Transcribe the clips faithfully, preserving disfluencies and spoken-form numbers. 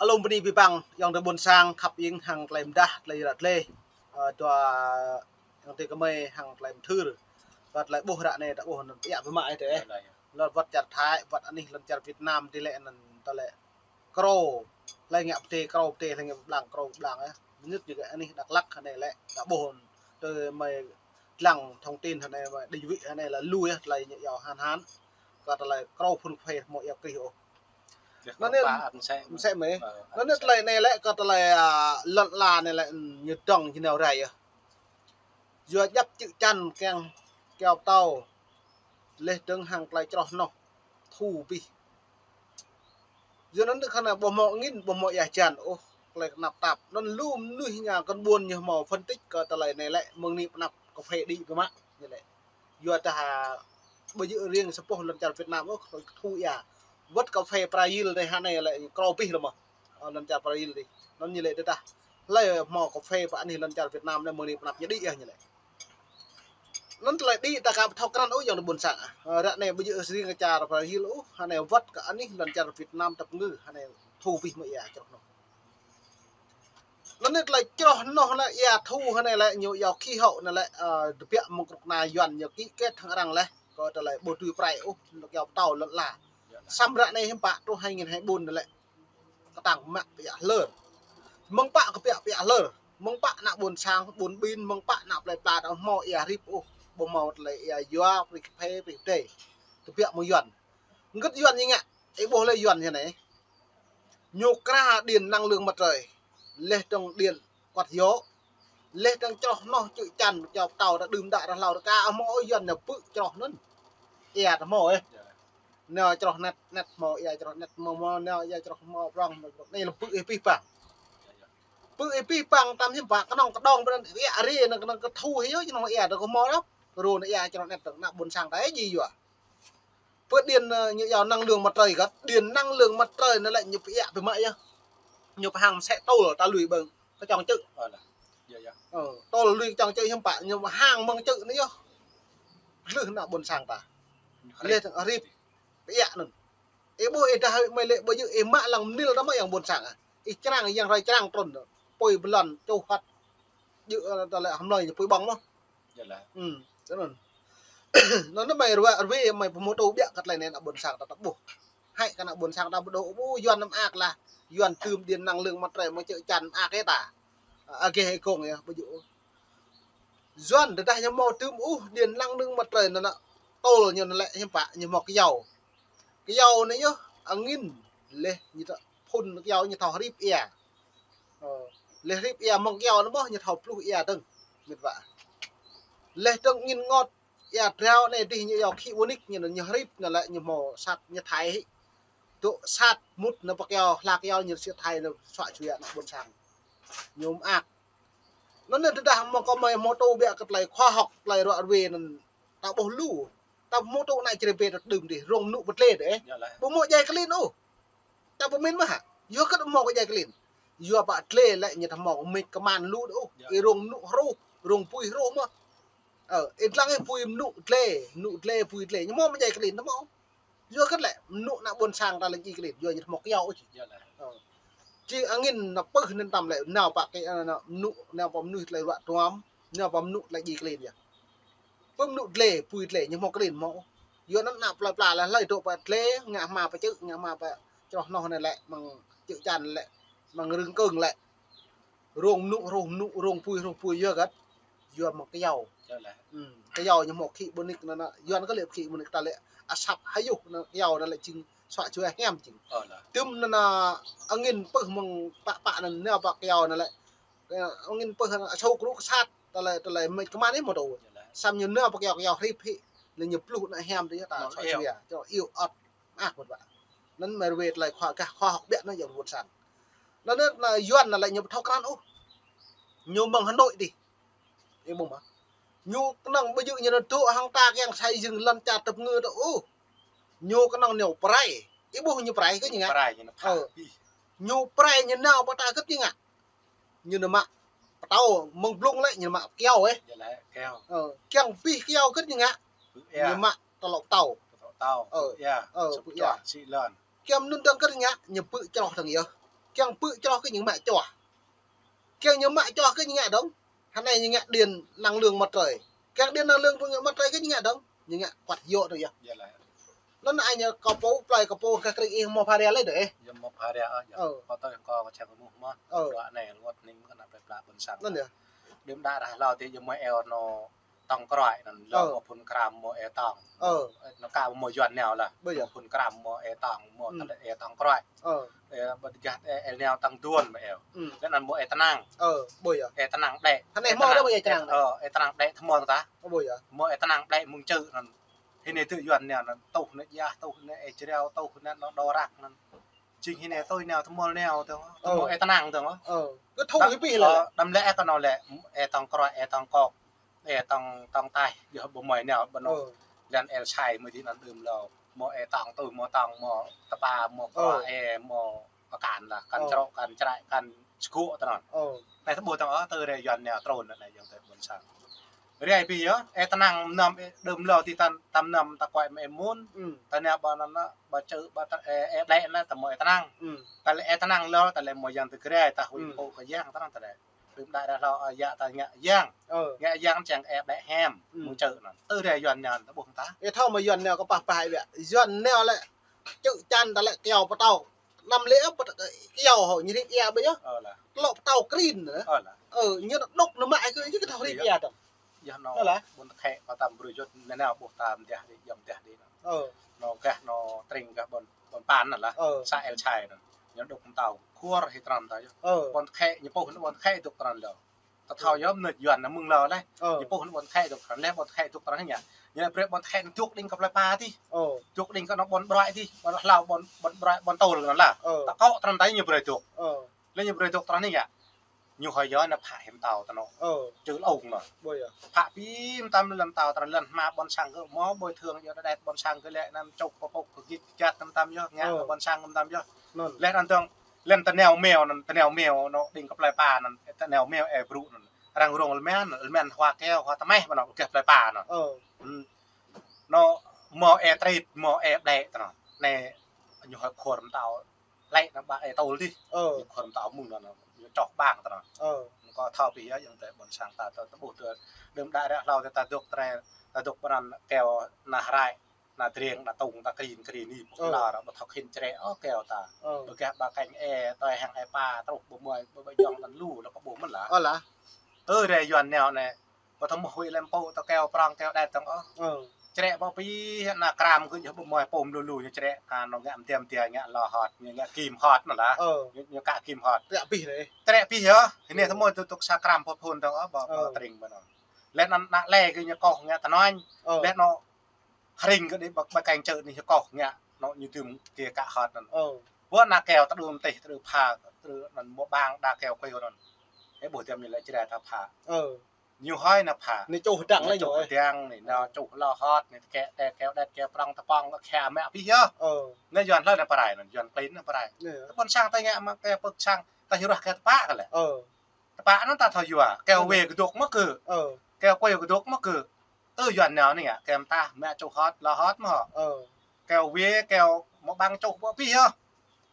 Alum bơni abih bang, ayŏng adơi ƀôn sang, khăp ing hăng tơlơi mơdah, tơlơi ră tơlơi. Ơ, dua ayŏng adơi kơmơi hăng tơlơi mơthưr. Kơ tơlơi ƀuh ră anai ta ƀuh anŭn pơiă pơmă ih tơ ih. Lŏn wơ̆t čar Thái, wơ̆t anih lŏn čar Việt Nam, tơlơi anŭn tơlơi krô. Hlơi ngă pơtê krô pơtê, hlơi ngă pơblang krô pơblang ih. Mơñŭt ñu kơ anih Dak Lak anai lĕ, ta ƀuh tơ mơi lăng thông tin anai, mơi định vị anai lĕ lui ih, tơlơi ñu yua hăn hăn. Kơ tơlơi krô phun kơphê hmâo yua kih ôh. Anŭn anai mơsĕ mơi. Anŭn anai tơlơi anai lĕ kơ tơlơi, a, lŏn ala anai lĕ, ư, ñu dŏng jơnao rai yơh. Yua djăp čư̆ čan kiăng kiao pơtâo. Leh dơ̆ng hăng tơlơi čroh noh. Thu abih. Yua anŭn tơ khăn ƀu hmâo angin, ƀu hmâo ia hơjan ôh, tơlơi tơnap tap. Anŭn lu mơnuih ñu kơ ƀuôn ñu hmâo phân tích kơ tơlơi anai lĕ mơ̆ng anai pơnăp kơphê đĭ pơmă ñu lĕ. Yua dah ƀu djơ̆ riêng sa boh lŏn čar Việt Nam ôh, thu ia. Wơ̆t kơphê Brazil anai hă anai lĕ krô abih lơ mơ̆. Ơ, lŏn čar Brazil adih. Anŭn ñu lĕ tơdah hlơi hmâo kơphê pơ anih lŏn čar Việt Nam anai mơ̆ng anai pơnăp ñu đĭ yơh ñu lĕ. Anŭn tơlơi đĭ ta aka ƀu thâo krăn ôh ayŏng adơi ƀôn sang ah. Ơ, ră anai ƀu djơ̆ riêng kơ čar Brazil ôh, hă anai wơ̆t kơ anih lŏn čar Việt Nam tơpơngư, hă anai thu abih mơ̆ ia čroh noh. Anŭn anai tơlơi čroh noh lĕ ia thu hă anai lĕ ñu yua khí hậu anai lĕ, ơ, tơbiă mơ̆ng krŭk na Yuan ñu ký kết hăng arăng leh. Kơ tơlơi ƀu tui prai ôh, ñu kiao pơtâo lŏn ala. Samơ̆ ră anai hiư̆m pă truh hai nghìn hai mươi bốn anai lĕ. Kơtang mă pơiă hlơr. Mơ̆ng pă kơ pơiă pơiă hlơr. Mơ̆ng pă ană ƀôn sang, ƀôn ƀin, mơ̆ng pă ană plơi pla ta hmâo ia hrip ôh. Ƀu hmâo tơlơi ia yua, pơrih kơphê, pơrih pơdai. Tơbiă mơ̆ng Yuan. Hơget Yuan ñu ngă, ih ƀuh lĕ Yuan hă anai. Ñu kra điện năng lượng mặt trời. Leh dơ̆ng điện quạt gió. Leh dơ̆ng čroh noh čư̆ čan, čao pơtâo ta đưm đă ta hlâo ta aka hmâo ôh Yuan ñu pư̆ čroh anŭn. Ia ta hmâo ih. Nao čroh net, net hmâo, ia čroh net hmâo, hmâo, nao ia čroh hmâo prong, hmâo prong. Anai lĕ pư̆ ih abih bang. Pư̆ ih abih bang tam hiư̆m pă, kơnơ̆ng kơdŏng ƀơi anŭn, ia ri anŭn kơnơ̆ng kơthu hyu, ñu nong ia ta kơ hmâo đôč. Kơ rô anŭn ia čroh net, ană ƀôn sang ta ih djai yua. Pơ điện, ơ, ñu yua năng lượng mặt trời kơ, điện năng lượng mặt trời anai lĕ ñu pơiă pơmă yơh. Ñu pơhang mơsĕ tơl ta lui ƀơi kơčŏng čư̆. Ơ, tơl lui kơčŏng čư̆ hiư̆m pă, ñu pơhang mơ̆ng čư̆ anai yơh. Glưh ană ƀôn sang ta. Leh dơ̆ng hrip. Pơiă anŭn. Ih ƀuh ih dah mơi lĕ ƀu djơ̆ ih mă lăng mơnil ta mơ̆ ayŏng ƀôn sang ah. Ih črang yang rai črang trŭn. Pui bơlŏn čuh hăt. Djơ̆, ơ, tơlơi hmlơi ñu pui ƀơ̆ng mơ̆. Ư, tui anŭn. Anŭn anai mơi ruă ruê mơi pơhmutu biă kơ tơlơi anai ană ƀôn sang ta ta ƀuh. Hai kơ ană ƀôn sang ta ƀu dŏ ƀu Yuan anăm mơak lah. Yuan tưm điện năng lượng mặt trời mơ̆ng čư̆ čan mơak ih ta. Ơ, ageh ih gong yơh, ƀu djơ̆. Yuan tơdah ñu hmâo tưm ôh điện năng lượng mặt trời anŭn anŭn. Tơl ñu anŭn lĕ hiư̆m pă, ñu hmâo kyâo. Kyâo anai yơh, angin. Leh ñu ta phun kyâo ñu thâo hrip ia. Ơ, leh hrip ia mơ̆ng kyâo anŭn mơ̆ ñu thâo pluh ia dơ̆ng. Mĕt wa. Leh dơ̆ng angin ngot ia drao anai adih ñu yua khí bơnik ñu anŭn ñu hrip anŭn lĕ ñu hmâo sat ñu thai hĭ. Dŏ sat mŭt anŭn pơ kyâo, hla kyâo ñu sĭt thai anŭn suă čuê ană ƀôn sang. Ñu mơak. Anŭn anai tơdah mơ̆ng kơ mơi pơhmutu biă kơ tơlơi khoa học, tơlơi ruă ruê anŭn ta ƀuh lu. Ta pơhmutu ană čơrê bê ta đưm adih, rông mơnŭ pơdlê dêh. Ƀu hmâo djai klin ôh. Ta pơmĭn mơ̆ hă? Yua hơget hmâo kơ djai klin. Yua pă dlê lĕ ñu ta hmâo kơ mĕč kơman lu đôč ôh. Ih rông mơnŭ hruh, rông apui hruh mơ̆. Ơ, ih lăng ih apui mơnŭ dlê, mơnŭ dlê, apui dlê. Ñu hmâo mă djai klin ta hmâo. Yua hơget lĕ, mơnŭ ană ƀôn sang ta lĕ djai klin, yua ñu ta hmâo kyâo ôh či. Či angin anŭn pưh anŭn tam lĕ, nao pă kơ, ơ, anŭn mơnŭ, nao pă mơnuih tơlơi ruă duăm, nao pă mơnŭ tơlơi djai klin yơh. Pơ mơnŭ dlê, apui dlê, ñu hmâo klin hmâo. Yua anŭn ană plơi pla lĕ hlơi dŏ pơ dlê, ngă hma pơ čư̆, ngă hma pơ čroh noh anai lĕ, mơ̆ng čư̆ čan lĕ, mơ̆ng rơ̆ng kơ̆ng lĕ. Rông mơnŭ hruh mơnŭ, rông apui hruh apui yơh kơ. Yua mơ̆ng kyâo. Ư, kyâo ñu hmâo khí bơnik anŭn anŭn. Yuan kơ lĕ khí bơnik ta lĕ asăp hayuh anŭn kyâo anŭn lĕ jing suă čuê hiam jing. Tưm anŭn anŭn angin pưh mơ̆ng pă pă anŭn nao pă kyâo anŭn lĕ. Ơ, angin pưh anŭn asâo kru kơ sat. Tơlơi, tơlơi mĕč kơman ih hmâo tŭ. Samơ̆ ñu nao pơ kyâo kyâo hrip hĭ. Lĕ ñu pluh anŭn hiam tui ta. Suă čuê. Čô iu ot. Ah, mĕt wa. Anŭn mơi ruê tơlơi khoa, gah khoa học biă anŭn ayŏng ƀôn sang. Anŭn anai, anŭn Yuan anŭn lĕ ñu ƀu thâo krăn ôh. Ñu mơ̆ng Hà Nội adih. Ih ƀuh mơ̆. Ñu kơnơ̆ng ƀu djơ̆ ñu anŭn dŏ hăng ta kiăng xây dựng lŏn čar tơpơngư ta ôh. Ñu kơnơ̆ng nao pơrai. Ih ƀuh ñu pơrai kơ ñu ngă. Pơrai ñu anŭn. Ơ. Ñu pơrai ñu nao pơ ta hơget ñu ngă. Ñu anŭn mă pơtâo mơ̆ng blung lĕ ñu anŭn mă kyâo ih. Ơ, kiăng abih kyâo hơget ñu ngă. Ñu mă tơlŏ pơtâo. Ơ, ơ, pơiă. Kiăng anŭn dơ̆ng hơget ñu ngă, ñu pư̆ čroh dơ̆ng yơh. Kiăng pư̆ čroh kơ ñu mă čoh. Kiăng ñu mă čoh kơ ñu ngă dong. Hơnai ñu ngă điện năng lượng mặt trời. Kiăng điện năng lượng mặt trời kơ ñu ngă dong. Ñu ngă kuat yŏ tơ yơh. Anŭn ai ñu kâo pô plơi kâo pô kơ krĭng ih mơ̆ pha ria lĕ dêh. Yơh mơ̆ pha ria ơ. Kâo tơ kâo kơ čang mơ̆ mơ̆. Dua anai luat ning kơ ană plơi pla ƀôn sang. Anŭn yơh. Đưm đă ră hlâo tơ yơh mơ̆ eo anŭn tong kroi anŭn lơ mơ̆ phun kram mơ̆ e tong. Anŭn ka mơ̆ Yuan nao lah. Mơ̆ phun kram mơ̆ e tong mơ̆ tơlơi e tong kroi. Ƀu gah e nao tong duôn mơ̆ eo. Lĕ anŭn mơ̆ e tơnăng. E tơnăng đĕ. Hơnai mơ̆ đa mơ̆ e tơnăng. E tơnăng đĕ thơmon ta. Mơ̆ e tơnăng đĕ mơ̆ng čư̆ anŭn. Hơnai tơ Yuan nao anŭn tuh anŭn jah tuh anŭn e jrao tuh anŭn đô rak anŭn. Jing hơnai tui nao tơmol nao tơ. Tơmol e tơnăng tơ. Kơ thâo hĭ pih lĕ. Đăm lĕ e kơ anŭn lĕ e tong kroi e tong kok. E tong tong taih yơh ƀu mơi nao ƀu anŭn. Lĕ e sai mơ̆ dih anŭn đưm lơ. Mơ̆ e tong tui mơ̆ tong mơ̆ tơpa mơ̆ kroi e mơ̆ akan lah kan črŏ kan črai kan sgŭ tơ anŭn. Anai tơ ƀuh tong ơ tơ rai Yuan nao trôn anai yơh tơ ƀôn sang. Rai pih yơh e tơnăng mơnam đưm lơ ti tan tam mơnam ta kuai mơ̆ e mŭn. Ta nao ƀa anŭn ƀa čư̆ ƀa e đĕ anŭn ta mơ̆ e tơnăng. Ta lĕ e tơnăng lơ ta lĕ mơ̆ yang tơ grai ta hui pô kơ yang tơ anŭn ta lĕ. Đưm đă ră hlâo yă ta ngă yang. Ngă yang čang e đĕ hem mơ̆ng čư̆ anŭn. Tơ rai Yuan nao ta ƀuh ta. E thâo mơ̆ Yuan nao kơ pah pah e biă. Yuan nao lĕ čư̆ čan ta lĕ kiao pơtâo. Năm lĕ ƀu kiao hŏ ñu rĭm ia ƀu yơh. Tơlŏ pơtâo krin. Ñu đŏk nao mă kơ ñu kơ thâo rĭm ia tong. Yơh anŭn ƀôn tơkhĕ pơtăm brơi jŏt nao ƀuh tam deh dih jăm deh dih. Anŭn gah anŭn tring gah ƀôn ƀôn pan anŭn lah. Sa el chai anŭn. Ñu đŏk pơtâo khuar hĭ tơnăn ta yơh. Ƀôn tơkhĕ ñu pô anŭn ƀôn tơkhĕ dŏ tơnăn lơ. Ta thâo yơh mơnuih Yuan anŭn mơ̆ng lơ leh. Ñu pô anŭn ƀôn tơkhĕ dŏ tơnăn leh ƀôn tơkhĕ dŏ tơnăn ñu. Ñu brơi ƀôn tơkhĕ dŏ đing kơ plơi pla dih. Dŏ đing kơ anŭn ƀôn brơi dih. Ƀôn hlâo ƀôn ƀôn brơi ƀôn tôl anŭn lah. Ta kŏ tơnăn ta ñu brơi dŏ. Lĕ ñu brơi dŏ tơnăn ñu. Ñu hơi yơh anŭn phă hiam tao tơnăn. Čư̆ lông anŭn. Phă pih tam lăm tao tơnăn lăn hma ƀôn sang kơ mơ̆ bồi thường yơh đa đet ƀôn sang kơ lĕ anŭn čŏk pơpŏk kơ git jat tam tam yơh ngă kơ ƀôn sang tam tam yơh. Lĕ anŭn tong lĕ tơneo meo anŭn tơneo meo anŭn đing kơ plơi pla anŭn tơneo meo e bru anŭn. Arăng rông lmen lmen hua keo hua tơmeh ƀa anŭn kơ plơi pla anŭn. Anŭn mơ̆ e trit mơ̆ e đĕ tơnăn. Anai ñu hơi khor mơtao lĕ anŭn ƀa e tôl dih. Ñu khor mơtao mơ̆ng anŭn ñu čŏh ƀang tơnăn. Kơ thâo pih yơh yơh tơ ƀôn sang ta tơ ƀuh tơ đưm đă ră hlâo tơ ta dŏ tơ ta dŏ ƀa anŭn keo anŭn rai anŭn triêng anŭn tông ta krin krin ni ƀu la ră ƀu thâo khĭn črĕ ơ keo ta. Ƀu gah ƀa keng e tơi hăng e pa truh ƀu mơi ƀu ƀu jŏng tăn lu lơ kơ ƀu mơ̆n lah. Ơ lah. Ơ rai Yuan nao anai. Ƀu thâo mơ̆ huĭ lem pô tơ keo prong keo đet tong ơ. Črĕ ƀu pih anŭn kram kơ ñu ƀu mơi pôm lu lu ñu črĕ anŭn ngă mơtiam tia ngă lo hot ñu ngă kim hot anŭn lah. Ñu ñu kă kim hot. Črĕ pih anai. Črĕ pih yơh. Hơnai thâo mơ̆ tŭ tŭk sa kram phôn phôn tong ơ ƀa ƀa tring ƀa anŭn. Lĕ anŭn anŭn lĕ kơ ñu kơh ngă tơnăn. Lĕ anŭn Hring kơ đĭ ƀă ƀă keng čư̆ anai hơkŏh ngă, anŭn ñu tŭm kơ kă hŏt anŭn. Ƀu ană keo tơđưm tih, tơđưm pha, tơđưm anŭn mơ̆ ƀang đa keo kơ anŭn. Ê ƀuh tiăm ñu lĕ čơđai ta pha. Ñu hơi anŭn pha. Anai čuh dăng lĕ ñu hơi. Dăng anai, anŭn čuh lŏ hŏt anai, tơkĕ, tơkĕ keo đet, keo prŏng tơpŏng, keo mă pih yơh. Anŭn Yuan hlơi anŭn pơrai, anŭn Yuan klin anŭn pơrai. Tơ ƀôn sang ta ngă mă keo pơk sang, ta hiu rah keo tơpă kơ lĕ. Tơpă anŭn ta thâo yua, keo wê kơdŏk mơ̆ kơ. Keo kơ kơdŏk mơ̆ kơ. Ơ Yuan nao anai ngă, keo mơta, mă čuh hŏt, lŏ hŏt mơ̆. Keo wê, keo mơ̆ ƀang čuh ƀu pih yơh.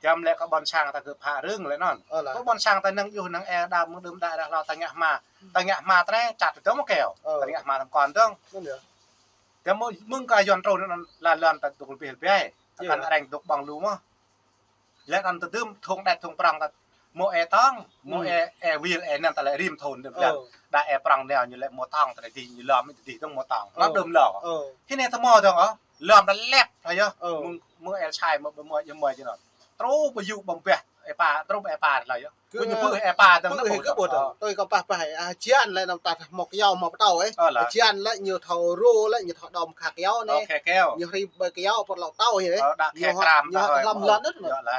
Tiăm lĕ kơ ƀôn sang ta kơ pha rưng lĕ anŭn. Kơ ƀôn sang ta năng yua năng e đam mơ̆ng đưm đă ră hlâo ta ngă hma. Ta ngă hma tơnai, čăt tơdơ̆ng mơ̆ keo. Ta ngă hma tơm kon dơ̆ng. Tiăm mơ̆ mơ̆ng kơ Yuan trŭn anŭn la lăn ta dŏ lơbih lơbih. Ta kăn arăng dŏ ƀơ̆ng lu mơ̆. Lĕ anŭn tơdơ̆m thŭng đet thŭng prŏng ta mơ̆ e tŏng, mơ̆ e, e wil e anŭn ta lĕ rĭm thŭn đưm lăn. Đa e prŏng nao ñu lĕ mơ̆ tŏng ta lĕ dih ñu lŏm dih dơ̆ng mơ̆ tŏng. Anŭn đưm lŏ. Hơnai ta mơ̆ dơ̆ng ơ, lŏm ta lĕp hlơi yơh. Mơ̆ng, mơ̆ e sai mơ̆ ƀu mơ̆ yơh mơ̆ jơnŏ. Truh ƀu yŭ ƀơ̆ng ƀeh e pa, truh e pa hlơi yơh. Kơ, kơ ƀu dơ̆ng. Tui kơ pah pah, a, hơjan lĕ anŭn ta mơ̆ keo mơ̆ pơtâo ê. Hơjan lĕ ñu thâo rô lĕ ñu thâo đom kha keo anai. Ñu hri ƀơi keo pơr lŏ tâo ê. Ñu hŏ, ñu hŏ hlăm lŏn anŭn.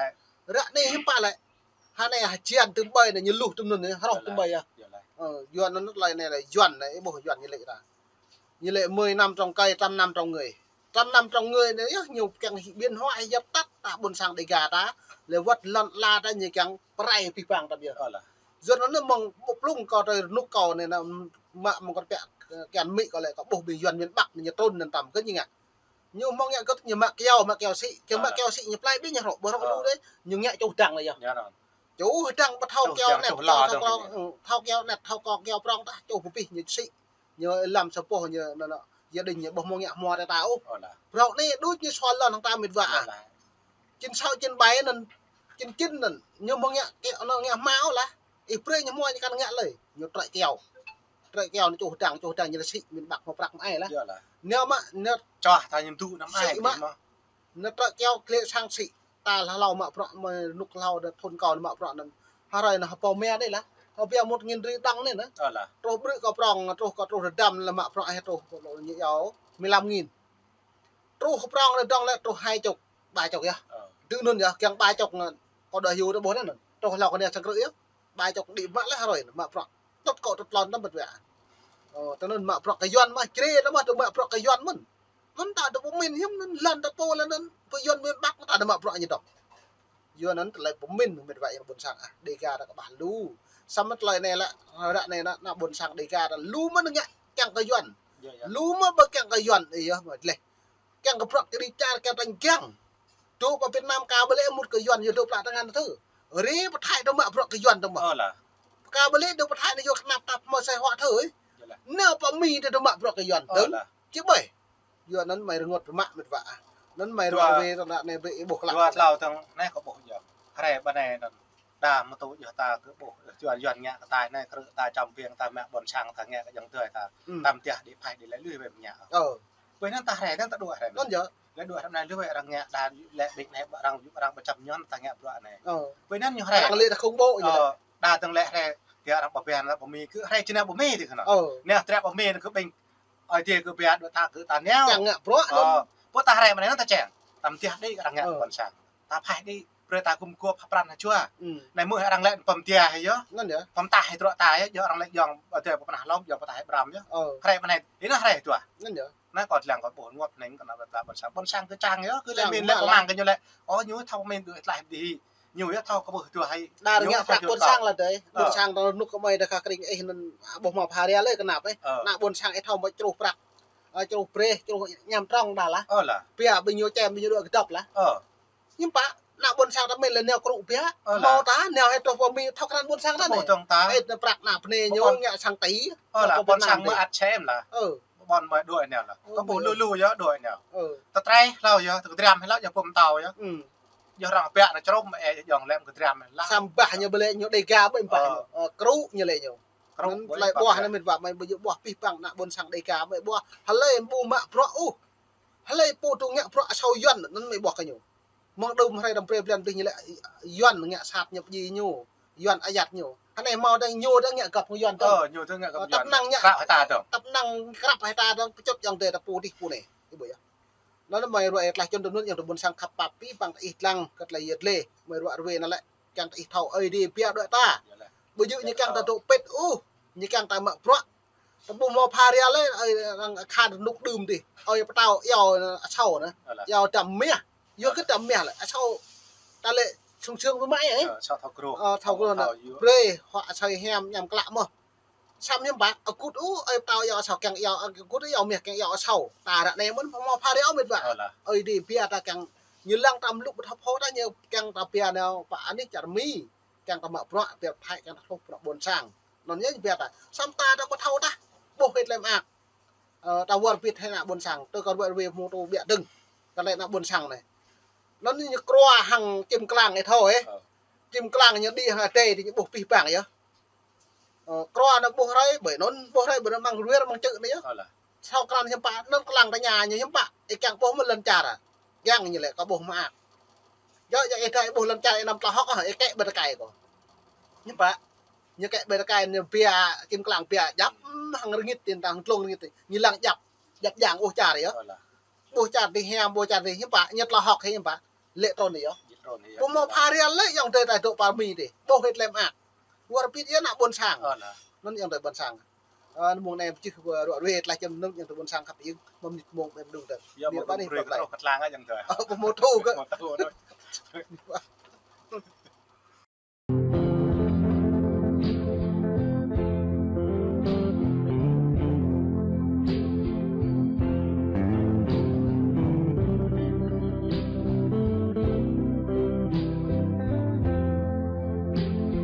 Ră anai hiư̆m pă lĕ. Hơnai hơjan tơm ƀơi anai ñu luh tơm anŭn anai, hroh tơm ƀơi yơh. Ơ, Yuan anŭn tơlơi anai lĕ Yuan anai, ih ƀuh Yuan ñu lĕ ta. Ñu lĕ mười năm trồng cây, trăm năm trồng người. Trăm năm trồng người anai yơh, ñu kiăng hĭ biến hoại dập tắt ta ƀôn sang Đêga ta. Lĕ wơ̆t lŏn ala ta ñu kiăng pơrai pih pang ta biă. Yuan anŭn mơ̆ng ƀu plung kâo tơlơi rơnŭk kâo anai anŭn mă mơ̆ng kâo tơbiă kian mĭ kâo lĕ kâo ƀuh ƀing Yuan miền Bắc anai ñu trŭn anŭn tăm kơ ñu ngă. Ñu mơ̆ng ngă gơ̆t ñu mă keo, mă keo sĭ, kơ mă keo sĭ ñu plai ƀiă ñu hrŏ, ƀu hrŏ lu đơi, ñu ngă čuh dăng lĕ yơh. Čuh hơdăng ƀu thâo kiao anet, thâo kiao anet, thâo kiao prong tah, čuh pơpih ñu sĭ. Ñu lăm sa boh ñu anŭn, anŭn, gia đình ñu ƀu hmâo ngă hmua tơ ta ôh. Ơ lah. Prong anai đôč ñu sual lŏn hăng ta met wa ah. Ơ lah. Chín sáu chín bảy anŭn, chín chín anŭn, ñu hmâo ngă, kơ anŭn ngă hmua ôh lah. Ih brơi ñu hmua ñu kăn ngă lơi. Ñu trơi kiao. Trơi kiao ñu čuh hơdăng, čuh hơdăng ñu sĭ, miền Bắc hmâo prăk mơai lah. Ơ lah. Ñu mă, ñu čuh ta ñu tŭ năm ai sĭ mă. Ñu trơi kiao klĕ sang sĭ. Ta hlâo mă bruă, mă rơnŭk hlâo đa thun kâo mă bruă anŭn. Hrơi anŭn hơpô mia đơi lah. Hơpia một nghìn rưỡi đồng anai nă. Ơ lah. Truh brơi kâo prong, truh kâo truh rơdăm lah mă bruă hĕ truh kâo lŏ ñu yua mười lăm nghìn. Truh prong anai dong lĕ truh hai chục, ba chục yơh. Ơ. Dư anŭn yơh, kiăng ba chục anŭn. Kâo đa hyu đa ƀuh anŭn. Truh hlâo kơ anai sang krư̆ yơh. Ba chục đĭ mă lĕ hrơi anŭn, mă bruă. Tŭt kâo tŭt lŏn tăm met wa. Ơ, tơ anŭn mă bruă kơ Yuan mă, črê tơ mă tơ mă bruă kơ Yuan mơ̆n. Anŭn ta dŏ pơmĭn hiư̆m anŭn lŏn ta pô lŏn anŭn, pơ Yuan miền Bắc ta dŏ mă bruă ñu dŏ. Yuan anŭn tơlơi pơmĭn met wa ƀôn sang ah, Đêga ta kơƀah lu. Samơ̆ tơlơi anai lĕ, ră anai ană, ană ƀôn sang Đêga ta lu mơ̆n ngă kiăng kơ Yuan. Ơ, ơ. Lu mơ̆n ƀu kiăng kơ Yuan, ơ yơh, mă leh. Kiăng kơ bruă kơ đi čar kiăng tăng kiăng. Dŏ pơ Việt Nam ka ƀu lĕ mŭt kơ Yuan, yua dŏ pla tơngan thơ. Rĭ pơthai dŏ mă bruă kơ Yuan dŏ mă. Ơ lah. Ka ƀu lĕ dŏ pơthai anai yua kơnap tap hmâo sai huă thơ. Ơ lah. Nao pơ Mi dŏ mă bruă kơ Yuan. Ơ lah. Či ƀai. Yua anŭn mơi rơngot rơmă met wa ah. Anŭn mơi ruă ruê tơnă anai brơi ih ƀuh lah. Dua tlâo tơ̆ng anai kâo ƀuh yơh. Hrơi ƀơi anai anŭn. Đa mơ̆ tŭ yơh ta kơ ƀuh. Yuan Yuan ngă kơ ta anai krư̆ ta čăm piêng ta mă ƀôn sang ta ngă kơ jăng tơi ta. Tam tiah đĭ phai đĭ lĕ lui ƀơi ngă. Ơ. Ƀơi anŭn ta hrơi anŭn ta đuaĭ hrơi anŭn. Anŭn yơh. Lĕ đuaĭ hrơi anai lui ƀơi arăng ngă đa lĕ ƀing anai arăng arăng pơčăm ñon ta ngă bruă anai. Ơ. Ƀơi anŭn ñu hrơi. Arăng lĕ ta không bộ ñu lĕ. Đa tơ̆ng lĕ hrơi. Dia arăng pơbia anŭn pơmi kơ hrơi či nao pơmi ti kơnơ̆ng. Ơ. Anai hrơi pơmi kơ ƀing Ơi Adai kơ ƀiă đuaĭ ta kơ ta nao. Kiăng ngă bruă anŭn. Ơ, pô ta hrơi mơ̆n anai ta čang. Tam tiah đĭ arăng ngă ƀôn sang. Ta phai đĭ, brơi ta gum gôp hơprăn hơjua. Anai mơ̆ arăng lĕ pơm dia hĭ yơh. Anŭn yơh. Pơm tah hĭ truă ta yơh, yơh arăng lĕ yơh, ơ, adơi pô pơnah lŏm, yơh pơtah hĭ ƀrăm yơh. Hrơi mơ̆n anai, anai hrơi dua. Anŭn yơh. Anai kâo lăng kâo ƀuh rơngot hơnơ̆ng kơ ană ƀôn sang. Ƀôn sang kơ čang yơh, kơ lĕ min lĕ pơmang kơ ñu lĕ. Ơ, ñu thâo min đuaĭ tlaih đĭ. Ñu yơh thâo kơ ƀuh dua hĭ. Đa ñu ngă prăk ƀôn sang lah dơi. Ơ. Ƀôn sang ta rơnŭk kơ mơi đa kơ kring ih anŭn, ƀuh hmâo pha ria lĕ kơnap ih. Ơ. Ană ƀôn sang ih thâo mă čruh prăk. Ơ, čruh brơi, čruh ñam trong đa lah. Ơ lah. Bia ƀing ñu čem, ƀing ñu đuaĭ kơdŏp lah. Ơ. Hiư̆m pă, ană ƀôn sang ta min lĕ nao krŭ bia. Ơ lah. Hmâo ta, nao ih truh pơ Mi thâo krăn ƀôn sang ta anai. Ƀuh dong ta. Ih ană prăk ană bơnai ñu ngă sang ti. Ơ lah, ƀôn sang mơ̆ ăt čem lah. Ơ. Ƀôn mơi đuaĭ nao lah. Ơ, kơ ƀuh lu lu yơh đuaĭ nao. Ơ. Tơtrei hlâo yơh, tơkơdram hlâo yơh pơm tao yơh. Yơh arăng ƀiă anai črôm, ơ, yơh jŏng lĕ kơdram lah. Samơ̆ ñu ƀu lĕ ñu Đêga ƀu ƀah ñu. Ơ, krŭ ñu lĕ ñu. Krŭ. Anŭn tơlơi ƀuah anai met wa mơi ƀu djơ̆ ƀuah pih păng ană ƀôn sang Đêga mơi ƀuah. Hlơi ƀu mă bruă ôh. Hlơi pô tŭ ngă bruă asâo Yuan anŭn mơi ƀuah kơ ñu. Mơ̆ng đưm hrơi đăm brơi blan ƀing ñu lĕ Yuan ngă sat ñu pơjing ñu. Yuan ayăt ñu. Anai hmâo dang ñu dang ngă găp Yuan dong. Ơ, ñu dang ngă găp Yuan. Tăp năng ngă. Krăp hĭ ta dong. Tăp năng krăp hĭ ta dong, pơčŭt jŏng dơi ta pô dih pô anai. Ih ƀuh yơh. Anŭn mơi ruă ih tlaih čun tơnŭn yơh tơ ƀôn sang khăp pap pih păng ta ih lăng kơ tlaih yơh lĕ. Mơi ruă ruê anŭn lĕ. Kiăng ta ih thâo Ơi Adai ƀiă đuaĭ ta. Ƀu djơ̆ ñu kiăng ta dŏ pĭt ôh. Ñu kiăng ta mă bruă. Ta ƀu hmâo pha ria lĕ, ơi, arăng khan rơnŭk đưm dih. Ơi pơtao iâu asâo anai. Iâu dăm mah. Yua kơ dăm mah lĕ. Asâo ta lĕ sung sương pơmă ih. Ơ, asâo thâo krô. Ơ, thâo krô anai. Brơi, huă asâo hiam ñăm klă mơ̆n. Samơ̆ hiư̆m pă, akŭt ôh, ơi pơtao iâu asâo kiăng iâu, akŭt iâu mah kiăng iâu asâo. Ta ră anai mơ̆n hmâo pha ria ôh met wa. Ơ lah. Ơi Adai ƀiă ta kiăng ñu lăng ta mlŭk ƀu thâo phô ta ñu kiăng ta ƀiă nao pơ anih čar Mi. Kiăng ta mă bruă, ƀiă phai kiăng ta hluh bruă ƀôn sang. Anŭn yơh ƀiă ta. Samơ̆ ta ta ƀu thâo tah. Ƀuh hĭ tơlơi mơak. Ơ, ta wơr bĭt hĭ ană ƀôn sang. Tơ kơ wơr bĭt mơ̆ng tơ ƀiă dơ̆ng. Kơ lĕ ană ƀôn sang anai. Anŭn ñu krua hăng čim klang ih thâo ih. Ơ. Čim klang ñu đĭ hăng adai dih ñu ƀuh pih păng yơh. Ơ, krua anŭn ƀuh hrơi, ƀơi anŭn ƀuh hrơi, ƀơi anŭn mơ̆ng ruer mơ̆ng čư̆ anai yơh. Ơ lah. Asâo krăn hiư̆m pă, anŭn klang ta ña ñu hiư̆m pă, ih kiăng ƀuh mơ̆n lŏn čar ah. Kiăng ñu lĕ kơ ƀuh mơak. Yơh, yơh ih ta ih ƀuh lŏn čar ih năm tla hŏk ah, ih kĕ ƀơi tơkai kơ. Hiư̆m pă. Ñu kĕ ƀơi tơkai ñu bia, čim klang bia djăp, hăng rơngit tin tang tlông rơngit tin. Ñu lăng djăp, djăp jang ƀuh čar yơh. Ơ lah. Ƀuh čar dih hiam, ƀuh čar dih hiư̆m pă, ñu tla hŏk hiư̆m pă. Lĕ trôn yơh. Lĕ trôn yơh. Ƀu hmâo pha ria lĕ yŏng adơi ta dŏ pơ Mi dih. Ƀuh hĭ tơlơi mơak. Wơr bĭt yơh ană ƀôn sang. Ơ lah. Anŭn yŏng adơi ƀôn sang. Ơ, mơ̆ng anai pơčih ruă ruê tlaih čun anŭn yŏng adơi ƀôn sang khăp iung. Mơ̆ng nit mơ̆ng ƀem đung dơ̆ng. Yơh, mơ̆ng brơi kơ kơtlang ah yŏng adơi. Ơ, ƀu hmâo tŭ kơ. Ƀu hmâo tŭ anŭn.